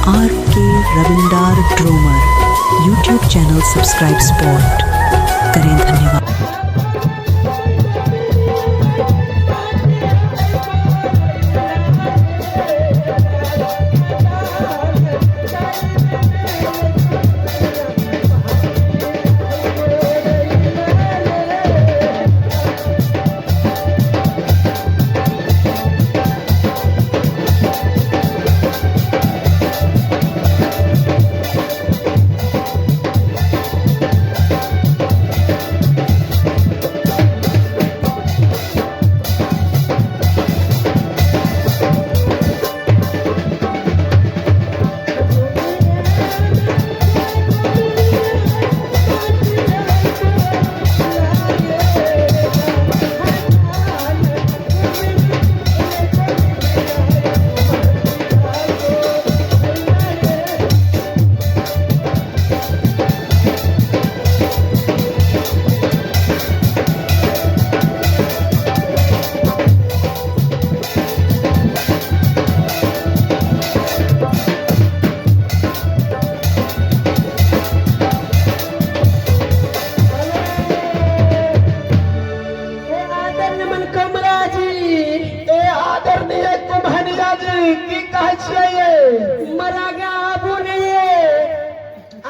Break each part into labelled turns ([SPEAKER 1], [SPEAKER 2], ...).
[SPEAKER 1] R K Ravindar Drummer YouTube channel subscribe spot करें। धन्यवाद।
[SPEAKER 2] ए आदरणीय मनकमरा जी,
[SPEAKER 3] ए आदरणीय कुम्हनिया जी, की कहै छियै ये?
[SPEAKER 2] मरागा आबू नहीं ये।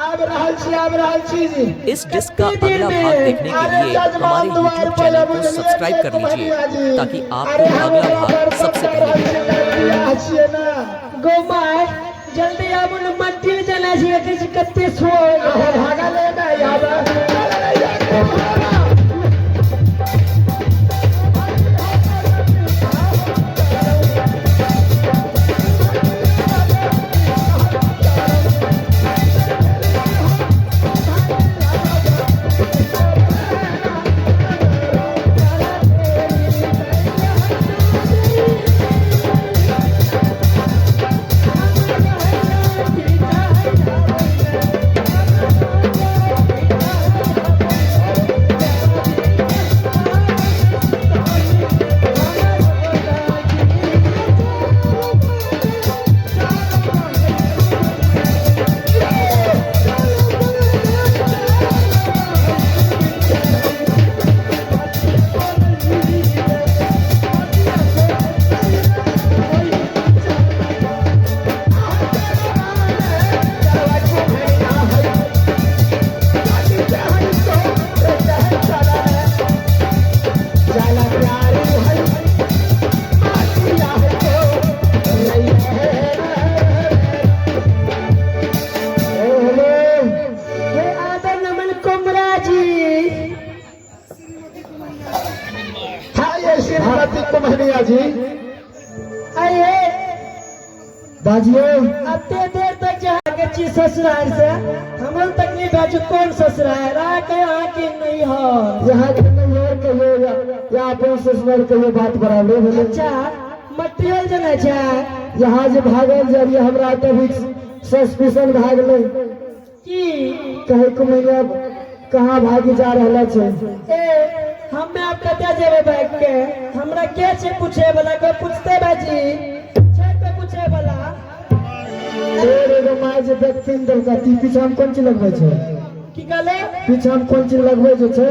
[SPEAKER 3] आबि रहल छी, आबि रहल छी जी।
[SPEAKER 4] इस डिस्क का अगला भाग देखने के
[SPEAKER 3] अरे
[SPEAKER 4] लिए
[SPEAKER 3] जजमान
[SPEAKER 4] हमारे
[SPEAKER 3] दुआर
[SPEAKER 4] YouTube
[SPEAKER 3] पर
[SPEAKER 4] चैनल को
[SPEAKER 3] बुझलियै
[SPEAKER 4] सब्सक्राइब
[SPEAKER 3] ये
[SPEAKER 4] कर लीजिए
[SPEAKER 3] कुम्हनिया जी।
[SPEAKER 4] ताकि
[SPEAKER 3] अरे
[SPEAKER 4] आपको
[SPEAKER 3] हम
[SPEAKER 4] अगला
[SPEAKER 3] ओकरा
[SPEAKER 4] भाग
[SPEAKER 3] बर्तन
[SPEAKER 4] सबसे
[SPEAKER 3] कर
[SPEAKER 4] पहले
[SPEAKER 3] रहल
[SPEAKER 4] मिले।
[SPEAKER 3] छियै, बियाह छियै ना।
[SPEAKER 2] गो my, जल्दी आबू ने, मट्टी चला छी, देखै छी कते सो।
[SPEAKER 3] अहाँ भागल एबै आब। चल रे ये कुम्हारा।
[SPEAKER 2] हे आदरणीय मनकमरा जी।
[SPEAKER 3] हाँ ये श्रीमती कुम्हनिया जी।
[SPEAKER 2] आइए।
[SPEAKER 3] बाजियो।
[SPEAKER 2] अते देर तक जहाँ के छी ससुराल से हमन तक नहीं बाजू, कौन ससुराल आ के यहाँ के नहीं हो?
[SPEAKER 3] यहाँ के नहीं और कहियो या अपन ससुराल कहियो, बात बराबरे भेलै।
[SPEAKER 2] अच्छा, मटेरियल जना छै।
[SPEAKER 3] यहाँ जे भागल जाइए, हमरा तभी सस्पिशन भए गेलै।
[SPEAKER 2] की?
[SPEAKER 3] कहे कुम्हनिया कहाँ भागी जा रहल छै।
[SPEAKER 2] ए हमे आब कतऽ जेबै भागि के? हमरा के छै पूछे वाला? कोई पूछते बाजी छै? कोई पूछे वाला?
[SPEAKER 3] तोर एगो माय जे देखथिन देलका ती पीछा में कोन चीज लगबै छै?
[SPEAKER 2] की कहले?
[SPEAKER 3] पीछा में कोन चीज लगबै जे छै?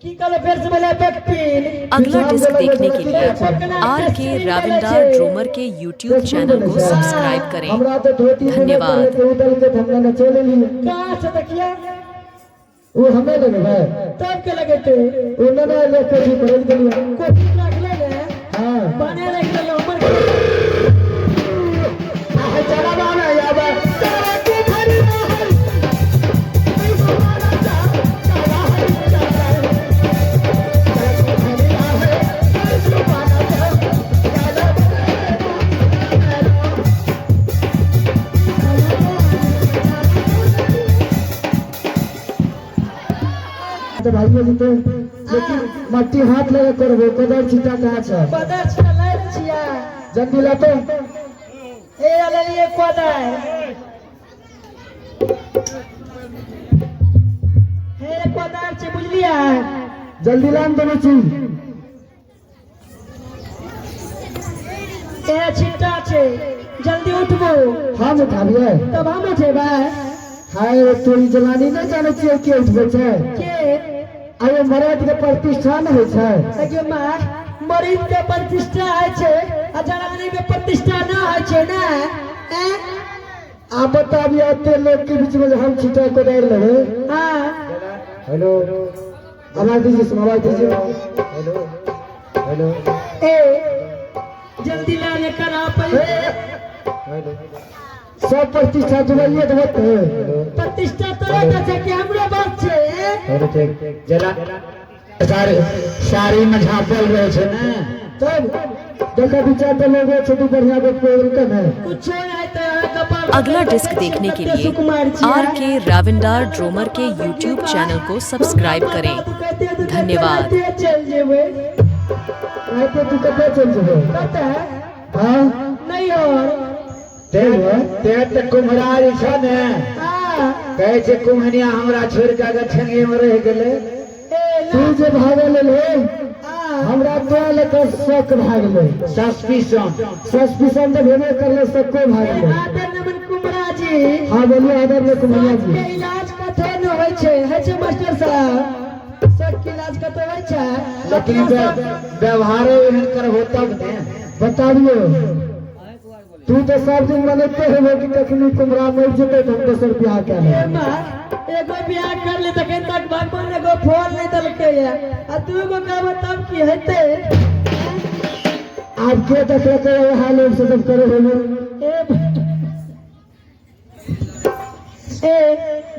[SPEAKER 2] की कहले? फेर से बोले, बैकपिन।
[SPEAKER 4] अगला
[SPEAKER 3] पीछा में
[SPEAKER 4] डिस्क
[SPEAKER 3] जे लगबै
[SPEAKER 4] देखने
[SPEAKER 3] छै
[SPEAKER 4] के
[SPEAKER 3] की
[SPEAKER 4] लिए
[SPEAKER 3] कहै छै?
[SPEAKER 4] Are के राविंदार ड्रोमर के यूट्यूब चैनल को सब्सक्राइब करें।
[SPEAKER 3] हमरा तऽ धोती देबे
[SPEAKER 4] धन्यवाद।
[SPEAKER 3] करै, ओ देलकै तऽ हमरा चलि एलियै।
[SPEAKER 2] कहाँ से देखिए?
[SPEAKER 3] ओ हमे लगेबै।
[SPEAKER 2] तब के लगेते?
[SPEAKER 3] ओ नहि ले, कोठी पर रखि देलियै।
[SPEAKER 2] कोठी रखले ने?
[SPEAKER 3] हाँ।
[SPEAKER 2] बने रख ले हमर।
[SPEAKER 3] आ चला ना आब। तऽ भागियो जेतै, लेकिन मट्टी हाथ लगा करबो। कोदारि छिट्टा कहाँ छै?
[SPEAKER 2] बदर छिया लै छिया।
[SPEAKER 3] जल्दी लातो।
[SPEAKER 2] ए ले लिए कोदार। हे कोदार छै, बुझलियै?
[SPEAKER 3] जल्दी लान दोनों चीज।
[SPEAKER 2] ए छिट्टा छै। जल्दी उठबो।
[SPEAKER 3] हम उठाबियै?
[SPEAKER 2] तब हम उठेबै।
[SPEAKER 3] हाय रे तोरी जलानी, नहि जानै छियै के उठबै छै?
[SPEAKER 2] के?
[SPEAKER 3] आयो मरद के प्रतिष्ठा नहि होइ छै।
[SPEAKER 2] अगे माँ, मरीज के प्रतिष्ठा होइ छै आ जनानी के प्रतिष्ठा न होइ छै ने? ऐं?
[SPEAKER 3] आ बताबियै, एते लोग के बीच में जे हम छिटा कोदारि लेबै?
[SPEAKER 2] हाँ।
[SPEAKER 3] हेलो, आवाज दीजिए, सुन, आवाज दीजिए। Hello hello.
[SPEAKER 2] ए, जल्दी ला ले करा पहिले।
[SPEAKER 3] सब प्रतिष्ठा जुड़ाइए देबै तऽ।
[SPEAKER 2] प्रतिष्ठा तोरा तऽ छै कि हमरो बात छै? ऐं?
[SPEAKER 5] जरा साड़ी साड़ी में झाँपल रहे छै ने।
[SPEAKER 3] तब देखा, विचार तऽ लोग छै, तू बढ़िया गप के ने।
[SPEAKER 2] कुछो नहीं तऽ अहाँ कपार।
[SPEAKER 4] अगला डिस्क देखने के लिए
[SPEAKER 2] सुकुमार छियै।
[SPEAKER 4] Are के राविंदार ड्रोमर के यूट्यूब चैनल को सब्सक्राइब करें। धन्यवाद।
[SPEAKER 2] चल जेबै।
[SPEAKER 3] राति तू कतऽ चलि जेबै?
[SPEAKER 2] कतऽ?
[SPEAKER 3] हाँ।
[SPEAKER 2] नहीं और।
[SPEAKER 5] ते ते तऽ कुम्हरा जे छ ने,
[SPEAKER 2] हाँ।
[SPEAKER 5] कहै छै कुम्हनिया हमरा छोड़ि कऽ गछंगे में रहि गेलै।
[SPEAKER 2] ए।
[SPEAKER 3] तू जे भागल एलहे,
[SPEAKER 2] हाँ।
[SPEAKER 3] हमरा तोरा लेकर शक भए गेलै।
[SPEAKER 5] सस्पिशन।
[SPEAKER 3] सस्पिशन तऽ भेबे करलै, शको भए गेलै।
[SPEAKER 2] आदर नमन कुमरा जी।
[SPEAKER 3] हाँ, बोलिए आदरणीय कुम्हरिया
[SPEAKER 2] के
[SPEAKER 3] जी।
[SPEAKER 2] इलाज कथो न होइ छै, होइ छै मास्टर साहब? सबके इलाज कथो होइ छै?
[SPEAKER 5] लेकिन व्यवहारो एहन करबो तब ने।
[SPEAKER 3] बताबियो, तू तऽ सब दिन मनैते हेबे कि कखनी कुमरा मरि जेतै तऽ हम दोसर बियाह कए
[SPEAKER 2] ए
[SPEAKER 3] लेबै।
[SPEAKER 2] माँ, एगो बियाह कर ले तखन तक भगवान एगो फल नहि देलकै या आ दू गो कहबो तब की हेतै?
[SPEAKER 3] आब के देखलकै वएह लोग से जब करे हेबे।
[SPEAKER 2] ए ए,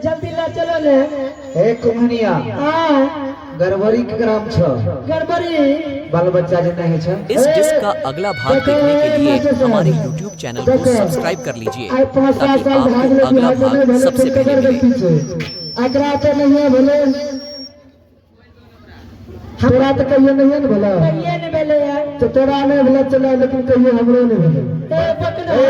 [SPEAKER 2] जल्दी ला चलो ने।
[SPEAKER 5] हे कुम्हनिया।
[SPEAKER 2] हाँ।
[SPEAKER 5] गड़बड़ी के ग्राम छ।
[SPEAKER 2] गड़बड़ी?
[SPEAKER 5] बाल बच्चा जे नहीं छ।
[SPEAKER 4] इस डिस्क का अगला भाग देखने के लिए हमारे YouTube channel को सब्सक्राइब कर लीजिए
[SPEAKER 3] आइ 5-7
[SPEAKER 4] ताकि
[SPEAKER 3] साल भए
[SPEAKER 4] आपको
[SPEAKER 3] गेलै
[SPEAKER 4] अगला
[SPEAKER 3] बियाह के नहि
[SPEAKER 4] भाग
[SPEAKER 3] भेलै।
[SPEAKER 4] सबसे
[SPEAKER 3] केकर
[SPEAKER 4] पहले
[SPEAKER 3] गलती
[SPEAKER 4] मिले।
[SPEAKER 3] छै? एकरा तऽ नहिए भेलै, तोरा तऽ कहियो नहिए ने भेलै।
[SPEAKER 2] कहिए नहि भेलै यार।
[SPEAKER 3] तऽ तोरा नहि भेलै चल, लेकिन कहियो हमरो नहि भेलै।
[SPEAKER 2] ए बकना।
[SPEAKER 5] ए,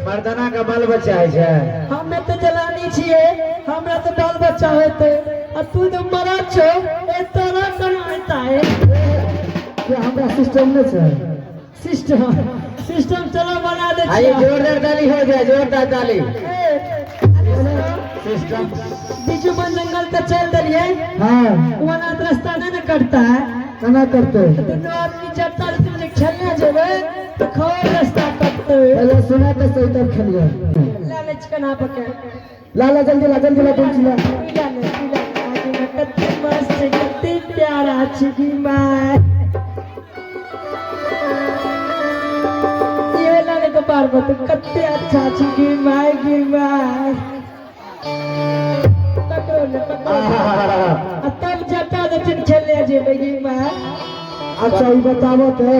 [SPEAKER 5] मर्दाना के बाल बच्चा होइ छै?
[SPEAKER 2] हमे तऽ जलानी छियै, हमरा तऽ बाल बच्चा हेतै आ तू तऽ मरद छौ, ए तोरा कोना हेतै?
[SPEAKER 3] कि हमरा सिस्टम नहि छै?
[SPEAKER 2] सिस्टम, सिस्टम, चलो बना दे।
[SPEAKER 5] आइए, जोरदार ताली हो जाए, जोरदार ताली। सिस्टम।
[SPEAKER 2] बीजू बन जंगल तऽ चलि देलियै। वहाँ तऽ रास्ता नहि ने कटता है।
[SPEAKER 3] केना करतै?
[SPEAKER 2] दुनू आदमी जत्ता जे खेलने जेबै तऽ खर रास्ता कटतै।
[SPEAKER 3] पहिले सुना तऽ सही, तब खेलियै।
[SPEAKER 2] ला ले चिकन पकड़।
[SPEAKER 3] ला ला, जल्दी ला, जल्दी ला, तुम ला।
[SPEAKER 2] पीला ले, पीला ले। आगे में कते मस्त छै, कते प्यारा छै गी माय। ये ला ले कपार पर, कते अच्छा छै गी माय, गी माय। पकड़ो ने, पकड़ो ने। आ तब जता दक्षिण खेलने जेबै गी माय।
[SPEAKER 3] अच्छा, ई बताबो तऽ,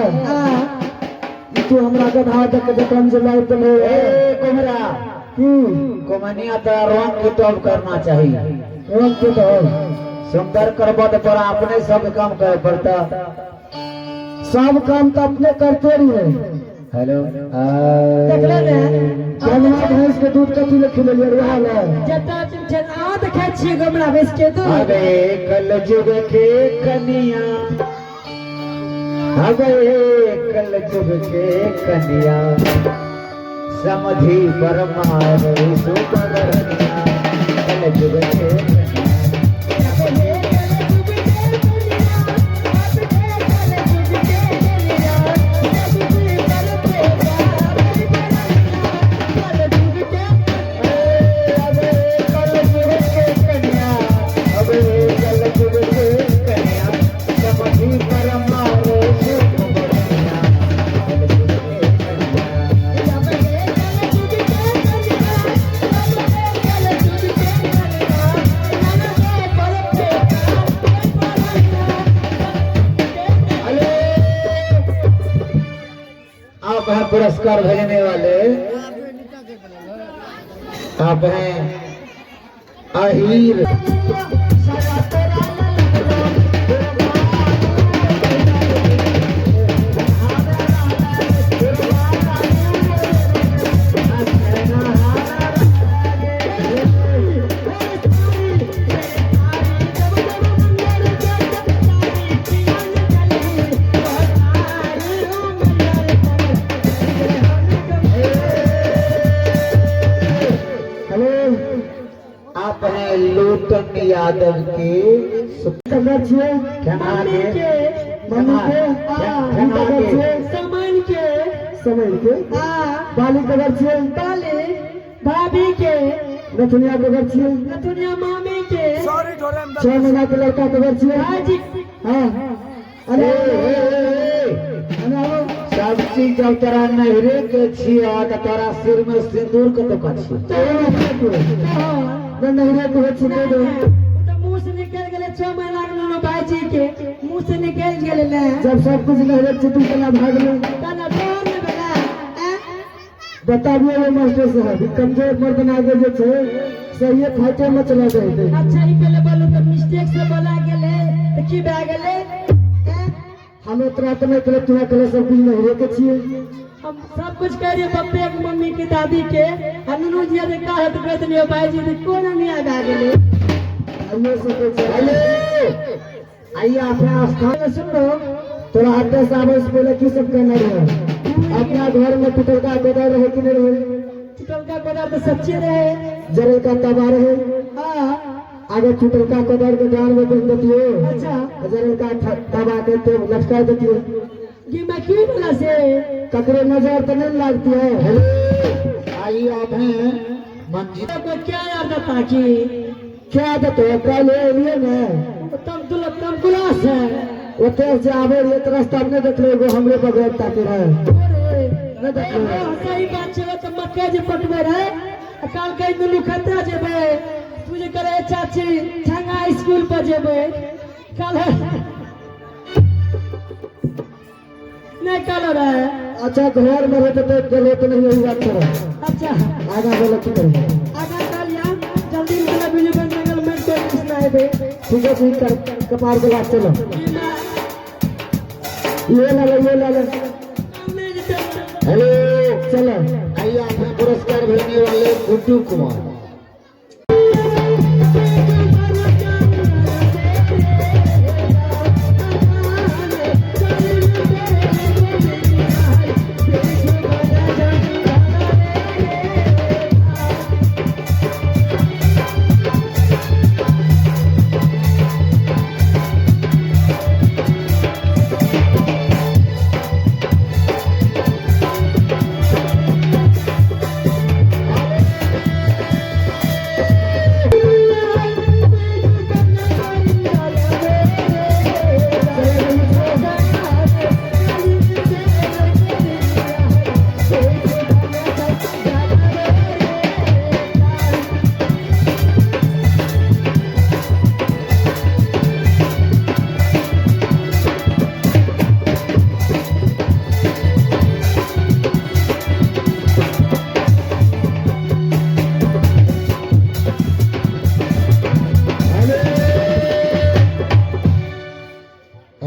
[SPEAKER 3] ई तू हमरा गधा देख के जतन जे लाइट देले।
[SPEAKER 5] ए कुम्हरा।
[SPEAKER 3] की?
[SPEAKER 5] कुम्हनिया, तो रंग के टॉप करना चाहिए।
[SPEAKER 3] रंग के तो
[SPEAKER 5] सुंदर करबो तो तोरा अपने सब काम करे पड़ता।
[SPEAKER 3] सब काम तो अपने करते रहिए।
[SPEAKER 5] हेलो।
[SPEAKER 2] देखले ने?
[SPEAKER 3] गमला भैंस के दूध कथी ले खिलेलियै वएह ले।
[SPEAKER 2] जता तुम खेल, अहाँ तऽ खाइ छियै गमला भैंस के दूध।
[SPEAKER 5] अबे कल जुग के कनिया, अबे कल जुग के कनिया, समधि पर मारे सुबरनिया, कल जुग के कनिया। अबे कल जुग के कनिया, अबे कल जुग के कनिया, समधि पर मारे सुबरनिया, कल जुग के कनिया। अरे, आप हैं पुरस्कार भेजने वाले, आप हैं अहीर। अपने लूटन यादव के
[SPEAKER 3] ककर छियै?
[SPEAKER 5] ठेंगा
[SPEAKER 2] मम्मी
[SPEAKER 5] के
[SPEAKER 2] के।
[SPEAKER 3] मम्मी के।
[SPEAKER 2] हाँ।
[SPEAKER 3] ठेंगा
[SPEAKER 5] के।
[SPEAKER 3] छियै?
[SPEAKER 2] सामान के।
[SPEAKER 3] समझ के।
[SPEAKER 2] हाँ।
[SPEAKER 3] बाली ककर छियै?
[SPEAKER 2] बाली भाभी के।
[SPEAKER 3] नथुनिया ककर छियै?
[SPEAKER 2] नथुनिया मामी के।
[SPEAKER 3] 6 महीना के लड़का ककर छियै?
[SPEAKER 2] भाईजी।
[SPEAKER 3] हाँ। अरे
[SPEAKER 5] ए, ए, ए, ए,
[SPEAKER 3] अरे आओ।
[SPEAKER 5] सब चीज जब तोरा नहरे के छियै तऽ तोरा सिर में सिंदूर कतौ का छियै?
[SPEAKER 3] तोरा के।
[SPEAKER 2] हाँ।
[SPEAKER 3] नहि नहरे के होइ छै, कहि दो।
[SPEAKER 2] ओ तऽ मुँह से निकलि गेलै, 6 महीना के नुनू भाईजी के मुँह से निकलि गेलै ने।
[SPEAKER 3] जब सब कुछ नहरे के छै, तू केना भागलै?
[SPEAKER 2] केना डर नहि भेलै आँय?
[SPEAKER 3] बताबियो ये मास्टर साहब, ई कमजोर मर्द आगे जे छै सहिए फाइटे में चला जाए।
[SPEAKER 2] अच्छा, ई पहिले बोलू तऽ मिस्टेक से बोला गेलै तऽ की भए गेलै आँय?
[SPEAKER 3] हम इतना तऽ नहि कहले, तू कहले सब कुछ नहरे के छियै।
[SPEAKER 2] हम सब कुछ कह रहियै पप्पे के, मम्मी के, दादी के आ नुनू जी जे कहत कहत नहीं भाईजी तऽ कोन अन्याय भए गेलै?
[SPEAKER 3] आइयो सकै छै।
[SPEAKER 5] हेलो, आइए अपना स्थान।
[SPEAKER 3] सुन लो, तोरा अड्डे से आबै से पहिले की सब कहने रहे? अपना घर में टूटलका गोदर रहे कि नहीं रहे?
[SPEAKER 2] टूटलका कोदार तऽ सच्चे रहे।
[SPEAKER 3] जरलका तवा रहे?
[SPEAKER 2] हाँ।
[SPEAKER 3] आगे टूटलका कोदार के डाल में बांध देतियो।
[SPEAKER 2] अच्छा।
[SPEAKER 3] जरलका तवा के तो लटका देतियो।
[SPEAKER 2] ये मैं की बोला से?
[SPEAKER 3] ककरो नजर तो नहीं लगती है।
[SPEAKER 5] हेलो, आइए अपने मंजिल।
[SPEAKER 2] को क्या आदत था कि
[SPEAKER 3] क्या आदत है? कल एलिए ने।
[SPEAKER 2] तम तुल तम गुलास है।
[SPEAKER 3] ओते से आबे रहिए तऽ रास्ता में नहीं देखले एगो हमरे बगल ताके रहे? नहीं देखले?
[SPEAKER 2] सही बात छै। तऽ मक्का जे पटबै रहे आ काल कहीं दुनू खतरा जेबै, तू जे करे चाची छंगा स्कूल पर जेबै काल नहीं काल रहे।
[SPEAKER 3] अच्छा, घर में रहते तो गेलो तो नहीं, यही बात करो।
[SPEAKER 2] अच्छा।
[SPEAKER 3] आगा बोलो, की करबो?
[SPEAKER 2] आगा काल या जल्दी मतलब बिजू बन जंगल में कोई कुछ ना आबे।
[SPEAKER 3] ठीक है, ठीक कर कपार के लाग चलो। ये ला ले, ये ला ले।
[SPEAKER 5] हेलो।
[SPEAKER 3] चलो।
[SPEAKER 5] आइए अपने पुरस्कार भेजने वाले गुड्डू कुमार।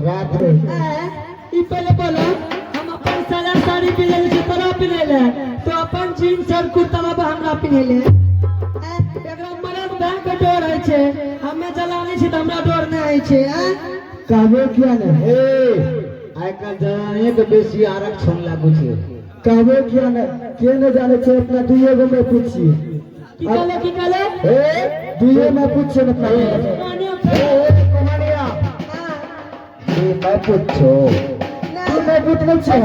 [SPEAKER 5] रात में
[SPEAKER 2] ई पहले बोलो, हम अपन सादा साड़ी पिन्हले छी, तोरा पिन्हले तो अपन जीन्स और कुर्ता बाबा हमरा पिन्हले। एकरा मरद भए के डर होइ छै, हमे जलानी छी तऽ हमरा डर नहि होइ छै। आँय?
[SPEAKER 3] कहबो किया नहीं?
[SPEAKER 5] ए, आइ काल्हि जनानिये के बेसी आरक्षण लागू छै।
[SPEAKER 3] कहबो किया नहीं? के नहीं जाने छै? अपना दुइये गो में पूछिए।
[SPEAKER 2] की कहले, की कहले?
[SPEAKER 5] ए।
[SPEAKER 3] दुइये में पूछिए ने अपना।
[SPEAKER 5] ए, ए, कुमारिया, तू मैं पूछो।
[SPEAKER 3] तू मैं पूछ नहीं छै।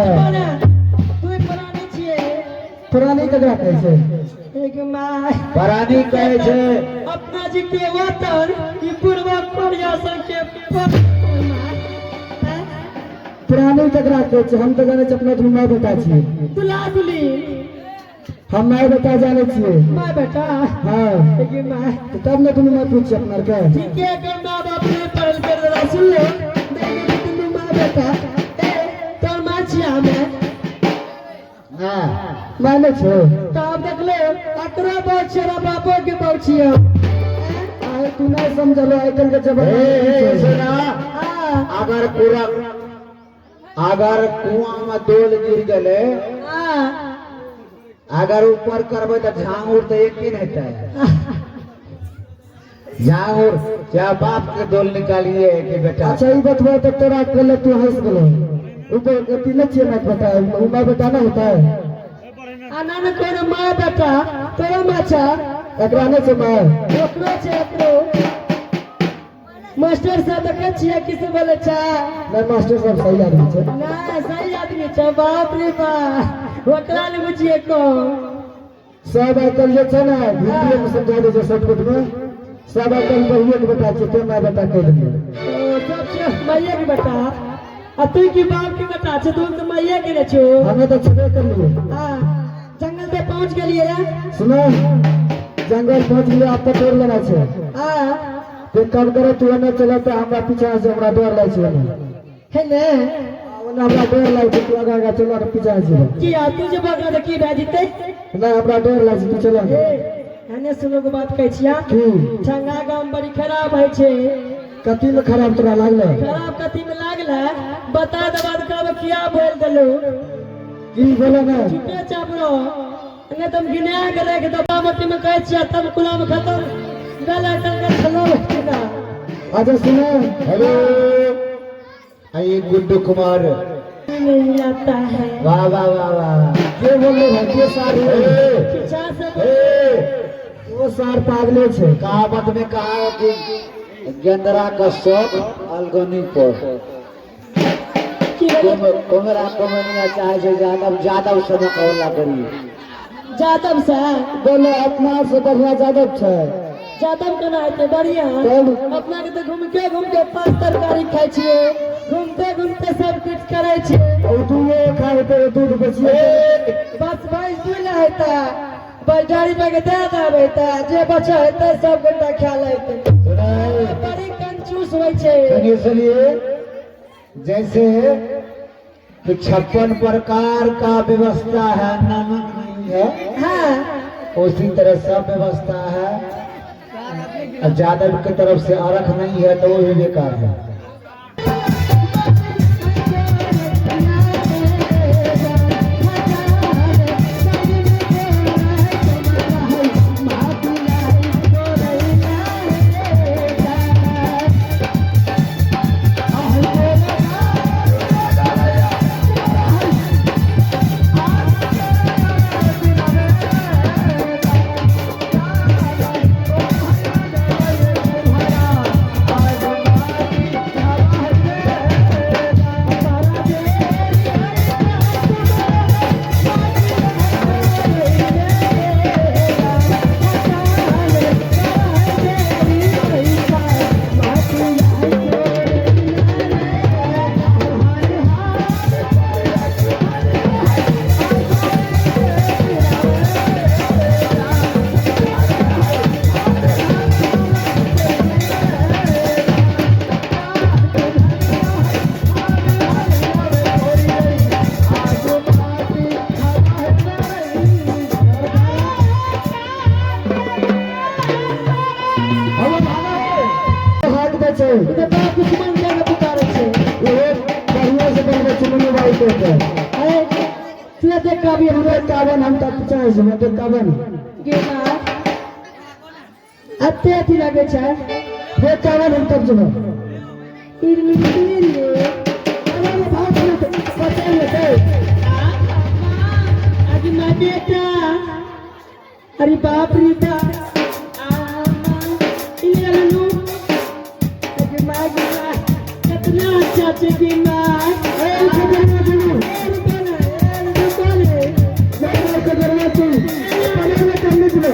[SPEAKER 2] तू पुरानी छियै।
[SPEAKER 3] पुरानी ककरा कहै छै?
[SPEAKER 2] एक my.
[SPEAKER 5] परानी कहै छै।
[SPEAKER 2] अपना जी के वतन ई पूर्व कोरिया सब के
[SPEAKER 3] पुरानी ककरा कहै छै? हम तऽ जानै छियै अपना दुनू माय बेटा छियै।
[SPEAKER 2] दुला दुली।
[SPEAKER 3] हम माय बेटा जानै छियै।
[SPEAKER 2] My बेटा।
[SPEAKER 3] हाँ।
[SPEAKER 2] एक my.
[SPEAKER 3] तो तब ने दुनू माय पूछिए अपना के।
[SPEAKER 2] ठीक है, कर माँ बाप ने पढ़ल कर रहा सुन लो देखे दुनू माँ बेटा। ए, तोर माँ छिया हमे।
[SPEAKER 5] हाँ।
[SPEAKER 3] माय नहि छौ?
[SPEAKER 2] तो अब देख ले, अकरो बहु छियै, बापो के बहु छियै।
[SPEAKER 3] आए तू नहीं समझलो आइ काल्हि के जमाना।
[SPEAKER 5] ए, ए, सुना।
[SPEAKER 2] हाँ।
[SPEAKER 5] अगर पूरा अगर कुआं में डोल गिर गेले,
[SPEAKER 2] हाँ।
[SPEAKER 5] अगर ऊपर करबै तऽ झांगुर तऽ एक ही हेतै। झांगुर चाहे बाप के डोल निकालिए कि बेटा।
[SPEAKER 3] अच्छा, ई बतबा तऽ तोरा कहले, तू हंस गेलो। ऊपर अथी नहीं छियै माय बेटा, उ माय बेटा नहीं होता है।
[SPEAKER 2] आ ना ना कोनो माँ बेटा तोरा माँ छा।
[SPEAKER 3] एकरा नहि छै माय?
[SPEAKER 2] ओकरो छै, ओकरो। मास्टर साहब देखै छियै किसी बोले छै?
[SPEAKER 3] नहि, मास्टर साहब सही आदमी छै।
[SPEAKER 2] नहि, सही आदमी छै। बाप रे बाप, ओकरा ने बुझिए को।
[SPEAKER 3] सब आइ काल्हि जे छै ने, हिंदीए में समझा दै छै शॉर्टकट में। सब आइ काल्हि बहिए के बेटा छै, तो माय बेटा कहि देलियै।
[SPEAKER 2] ओ, सब छै माइये के बेटा आ तू की बाप के बेटा छै? तू तऽ माइये के ने छौ।
[SPEAKER 3] हमे तऽ छेबे करलियै।
[SPEAKER 2] हाँ, जंगल पे पहुंच गेलियै रे।
[SPEAKER 3] सुनो, जंगल पहुँच गेलियै, आब तऽ डर लेना छै। ते कम करे, तू एने चल तऽ हमरा पीछा से, हमरा डर लागै छै एने।
[SPEAKER 2] है ने?
[SPEAKER 3] ओने हमरा डर लागै छै। तू आगा आगा चल, पीछा से।
[SPEAKER 2] की आ तू जे बगल तऽ की भए जेतै?
[SPEAKER 3] नहि, हमरा डर लागै छै, तू चल।
[SPEAKER 2] ए, एने सुनो के बात कहै छिया।
[SPEAKER 3] की?
[SPEAKER 2] चंगा गाम बड़ी खराब होइ छै।
[SPEAKER 3] कथी में खराब तोरा लागल?
[SPEAKER 2] खराब कथी में लागल है बता दबा, कहब किया बोल देलू।
[SPEAKER 3] की बोले ने?
[SPEAKER 2] चुपे चाप रहो, नहीं तुम गिना के रख दबा मती में कहै छिया, तब कुला में खत्म गला टंगा छलो ना।
[SPEAKER 3] अच्छा सुनो।
[SPEAKER 5] हेलो, आइए गुड्डू कुमार।
[SPEAKER 2] नहीं आता है।
[SPEAKER 5] वाह वाह वाह वाह।
[SPEAKER 3] के बोले भाई, के सार?
[SPEAKER 5] ए,
[SPEAKER 2] पीछा से।
[SPEAKER 5] ए,
[SPEAKER 3] ओ सार पागले छै।
[SPEAKER 5] कहावत में कहा है कि गेंदरा का शौक अलगनी पर।
[SPEAKER 2] की बोले?
[SPEAKER 5] कोमरा कोमनिया चाहे छै जादव जादव से मुकाबला करिए।
[SPEAKER 2] जादव से?
[SPEAKER 3] बोले, अपना से बढ़िया जादव छै?
[SPEAKER 2] जादव केना हेतै बढ़िया?
[SPEAKER 3] तब?
[SPEAKER 2] अपना के तऽ घूमके घूमके पाँच तरकारी खाइ छियै, घूमते घूमते सब कुछ करै छियै।
[SPEAKER 3] ओ दूधो खाए तो दूध बेचिए।
[SPEAKER 2] बस भैंस दूध हेतै, बस गाड़ी पे के दे देबै तऽ जे बचा हेतै सब गोटा खा लेतै। बड़ी कंजूस होइ छै।
[SPEAKER 5] सुनिए सुनिए, जैसे कि 56 प्रकार का व्यवस्था है, नमक नहीं है। उसी तरह सब व्यवस्था है और जादव की तरफ से अरख नहीं है तो वो भी बेकार है।
[SPEAKER 3] हाथ दै छै।
[SPEAKER 2] ई तऽ बाप दुश्मन के पुकारै छै।
[SPEAKER 3] ओहे बढ़िया से बनबै छै मुन्नू भाई के।
[SPEAKER 2] अरे, तू देख कभी
[SPEAKER 3] हम 51, हम तऽ पीछा छै, 51।
[SPEAKER 2] गेला अते अथी लागै छै।
[SPEAKER 3] 51, हम तब जेबै।
[SPEAKER 2] इरली।
[SPEAKER 3] अरे भाग, बचाइ लेतै।
[SPEAKER 2] अरे माँ बेटा, अरे बाप रे बाप, अरे माँ गे माँ, कितना अच्छा छै गे माँ।
[SPEAKER 3] ए, खबरवा सुनू।
[SPEAKER 2] ए, रुको ना, ए, रुको ने।
[SPEAKER 3] नहीं, खबरवा सुन, पकड़ करने दिलो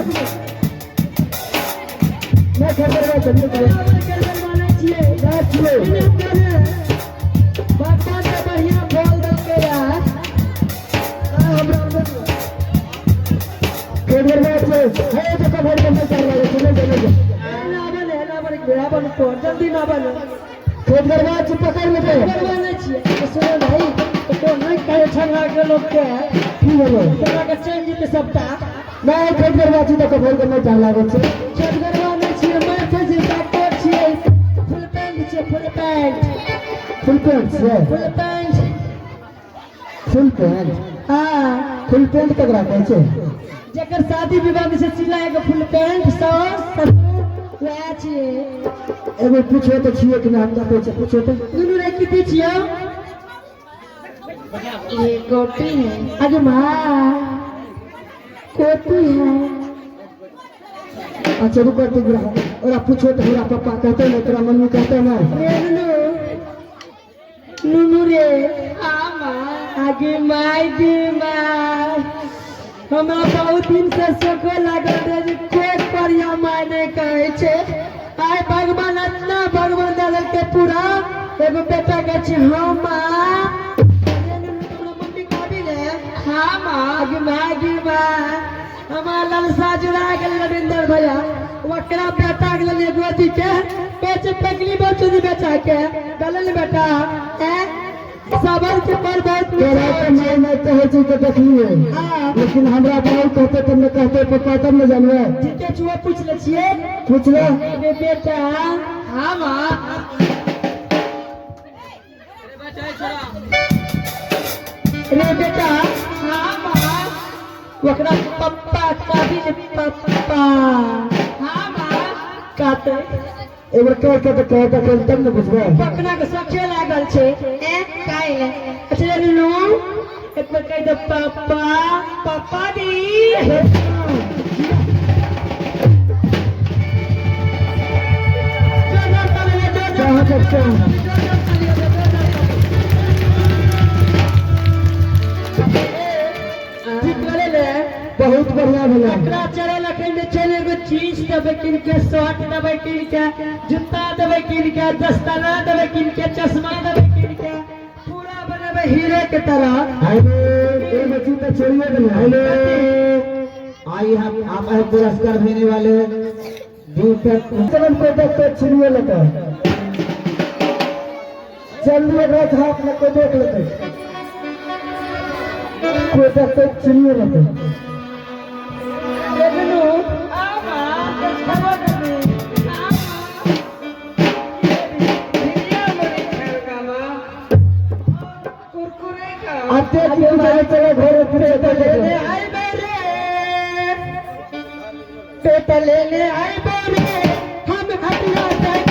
[SPEAKER 3] मैं खबरवा चलने दिलो।
[SPEAKER 2] करबे मानै छियै।
[SPEAKER 3] ना छियै।
[SPEAKER 2] एने रुको ने। भगवान के बढ़िया बोल देलकै रहे।
[SPEAKER 3] हमरा खबरवा छै हे, तो खबर के नहीं चल रहा है, चले चले।
[SPEAKER 2] ना बने, ना बने, ना बने, तो जल्दी ना बने।
[SPEAKER 3] खबरवा छै, पकड़ लेबै।
[SPEAKER 2] करबे नहि छियै। तो सुनो भाई, तो तो नहि कहै छंगा के लोक के।
[SPEAKER 3] की बोलो?
[SPEAKER 2] तोरा के चलि जेतै सबटा।
[SPEAKER 3] नहीं, खबरवा छै तऽ खबर के नहीं चल लागै छै।
[SPEAKER 2] छठगरवा नहि छियै, मैं छै डॉक्टर छियै, फुल पैंट छियै, फुल पैंट।
[SPEAKER 3] फुल पैंट छै?
[SPEAKER 2] फुल पैंट।
[SPEAKER 3] फुल पैंट?
[SPEAKER 2] हाँ।
[SPEAKER 3] फुल पैंट केकरा कहै छै?
[SPEAKER 2] जकर शादी विवाह में से सिलाए के फुल पैंट, सास ससुर वएह छियै।
[SPEAKER 3] एगो पूछो तऽ छियै कि नहि, हम देखै छियै, पूछो तऽ।
[SPEAKER 2] दुनू रे किती छियै?
[SPEAKER 6] ये गोटी है।
[SPEAKER 2] अरे माँ, कोती है।
[SPEAKER 3] अच्छा रुको तू ओरा पूछो तो हमरा पापा कहते ना, तोरा मम्मी कहते ना।
[SPEAKER 2] रे नुनू, नुनू रे, आगे माय गे माय, हमरा बहुत दिन से सोखे लागल रहे जे कोई बढ़िया माय नहीं कहै छै। आइ भगवान इतना भगवान दे देलकै पूरा एगो बेटा कहै छै हाँ माँ। रे नुनू, तोरा मम्मी कहबी ने? हाँ माँ। आगे माय गे माय, हमार ललसा जुड़ा गेल रविंदर भैया, ओकरा बेटा के लेल गोदी के बेच पगली बचुदी बेचा के गलल बेटा हैं सबर के पर बहुत
[SPEAKER 3] तोरा के माय नहीं कहै छै तऽ देखलियै,
[SPEAKER 2] हाँ।
[SPEAKER 3] लेकिन हमरा बाबू कहते तब ने कहते, पप्पा तब ने जानबै।
[SPEAKER 2] ठीके छुआ, पूछ ले छियै।
[SPEAKER 3] पूछ ले।
[SPEAKER 2] रे बेटा। हाँ माँ। रे बेटा। हाँ माँ। ओकरा पप्पा काबिल पप्पा। हाँ माँ। कहते
[SPEAKER 3] एक बार कह के तऽ कह देखल तब ने बुझबै।
[SPEAKER 2] पकना के सखे लागल छै ए काहे ले। अच्छा नुनू, एक बार कह दे पापा, पापा दी। जोरदार ताली ले, जोरदार।
[SPEAKER 3] कहाँ देखते हैं?
[SPEAKER 2] जोरदार ताली ले, जोरदार ताली। ठीक करे ले।
[SPEAKER 3] बहुत बढ़िया भेलै।
[SPEAKER 2] एकरा चढ़े लखन जे चल एगो जींस देबै कीन के, शर्ट देबै कीन के, जूता देबै कीन के, दस्ताना देबै कीन के, चश्मा देबै कीन के, पूरा बनेबै हीरो के तरह।
[SPEAKER 3] हेलो, एगो चीज तऽ छोड़िए देलै।
[SPEAKER 5] हेलो, आई हम आप है पुरस्कार देने वाले दीपक।
[SPEAKER 3] चलन को देख के छिड़िए लेते, जल्दी एकरा झाँप में कोई देख लेते, कोई देखते छिड़िए लेते।
[SPEAKER 2] रे नुनू,
[SPEAKER 3] अब देख के चले चले घरे फिर
[SPEAKER 2] पेट
[SPEAKER 3] चले।
[SPEAKER 2] लेने आइबे रे, पेट लेने आइबे रे, हम हटिया जाके।